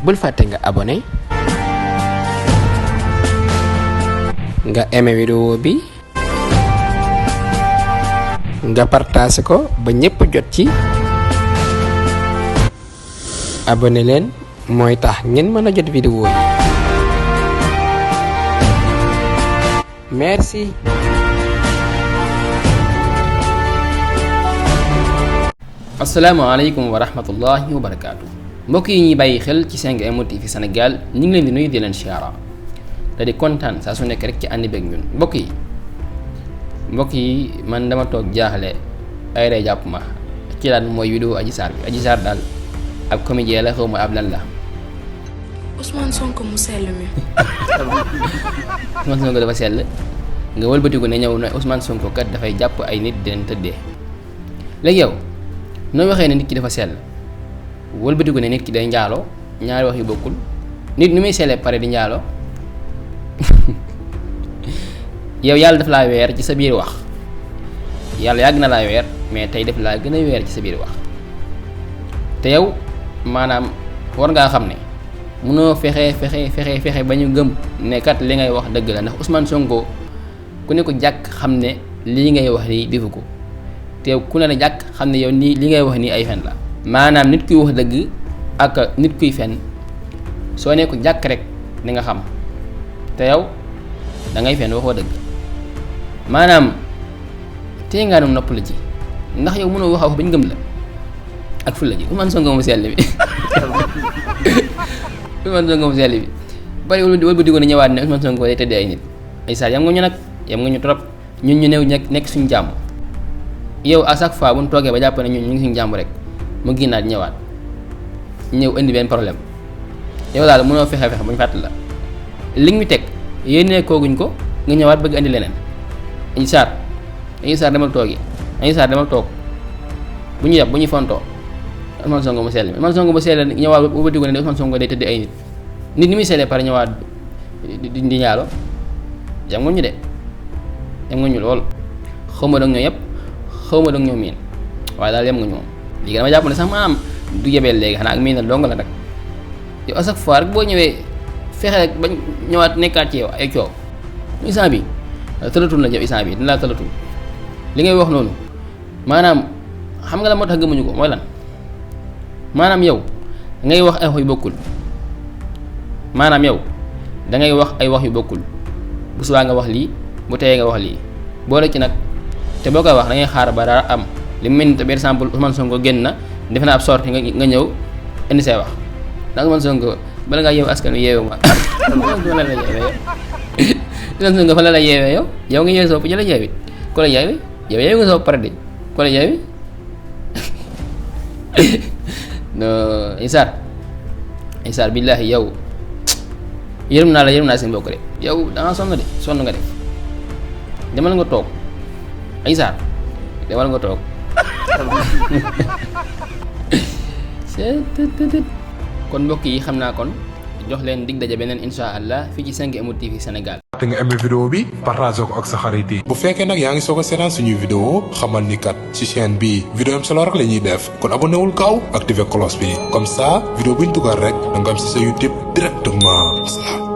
bul fàtte nga abonné nga aimé vidéo bi nga partagé ko ba ñépp jot ci abonné leen mooy tax ngeen mën a jot vidéo yi merci. asalaamaaleykum wa rahmatullahi wa barakaatu mbokk yi ñuy bàyyi xel ci 5M TV Sénégal ñu ngi leen di nuyu di leen siyaara da di kontaan saa su nekk rek ci ànd beeg ñun mbokk yi man dama toog jaaxle ay rey jàpp ma ci daan mooy vidéo Adji Sarr bi Adji Sarr daal ab comédien la xaw ma ab lan la. Ousmane Sonko mu sell mi. Ousmane Sonko dafa sell nga wëlbatiku ne ñëw na Ousmane Sonko kat dafay jàpp ay nit di leen tëddee léegi yow. noo waxee ne nit ki dafa sell wëlbatiku ne nit ki day njaaloo ñaari wax yu bokkul nit nu muy sellee pare di njaaloo yow yàlla daf laa weer ci sa biir wax yàlla yàgg na laa weer mais tey daf laa gën a weer ci sa biir wax te yow maanaam war ngaa xam ne munoo fexe ba ñu gëm ne kat li ngay wax dëgg la ndax Ousmane Sonko ku ne ko jàkk xam ne lii ngay wax nii defu ko te ku ne la jàkk xam ne yow nii li ngay wax nii ay fen la maanaam nit kuy wax dëgg ak nit kuy fen soo ne ko jàkk rek di nga xam te yow da ngay fen waxoo dëgg maanaam tey ngaa doon nopp la ci ndax yow mënoo wax bañ gëm la ak ful la ji Ousmane Sonko mu sell bi Ousmane Sonko mu sell bi bari wala di ko ne ñëwaat ne Ousmane Sonko day tëddee ay nit ay saa yam nga ñu nag yam nga ñu trop ñun ñu néew nekk suñu jàmm yow à chaque fois bu ñu toogee ba jàpp ne ñun ñu ngi suñu jàmm rek mu ginnaat ñëw indi benn problème yow daal mënoo fexe ba ñu fàtt la li ñu teg yéene kooguñ ko nga ñëwaat bëgg indi leneen. Adji Sarr demal toog yi Adji Sarr demal toog bu ñu yab bu ñu fontoo Ousmane Sonko mu sell Ousmane Sonko mu sell ñëwaat bu bëgg ne Ousmane Sonko day tëdd ay nit ni muy sellee pare ñëwaat di ñaalo yam nga ñu de yam nga ñu lool xawma danga ñoo yëpp xawma danga ñoo miin waaye daal yem nga ñu moom léegi dama jàpp ne sax maanaam du yebeel léegi xanaa ak miin na dong la nag yow à chaque fois rek boo ñëwee fexe rek ba ñëwaat nekkaat ci yow ay coow instant bi tëlatul la yow instant bi dina la tëlatul li ngay wax noonu maanaam xam nga la moo tax gëmuñu ko mooy lan maanaam yow ngay wax ay wax yu bokkul maanaam yow dangay wax ay wax yu bokkul bu subaa nga wax lii bu teyee nga wax lii boole ci nag te boo koy wax da ngay xaar ba dara am li mu mel ni par exemple Ousmane Sonko génn na defe naa ab sorti nga ñëw indi say wax ndax Ousmane Sonko bala ngaa yeewu askan wi yeewu ma Ousmane Sonko fa la yeewee yow nga yeewu sa bopp jëla yeewi ko la yeewi yow yeewu nga sa bopp pare de ko la yeewi no Isaar billaahi yow yërëm naa seen bokk de yow dangaa sonn nga de demal nga toog Adji Sarr demal nga toog kon mbokk yi xam naa kon jox leen dig daje beneen insha allah fii ci 5M TV Sénégal. te nga aimé vidéo bi partagé ko ak sa xarit yi. bu fekkee nag yaa ngi soog a seetaan suñuy vidéo xamal ni kat ci chaîne bi vidéo am solo rek la ñuy def kon abonné wul gaaw activé cloche bi comme ça vidéo bu ñu dugal rek da nga am si sa YouTube directement.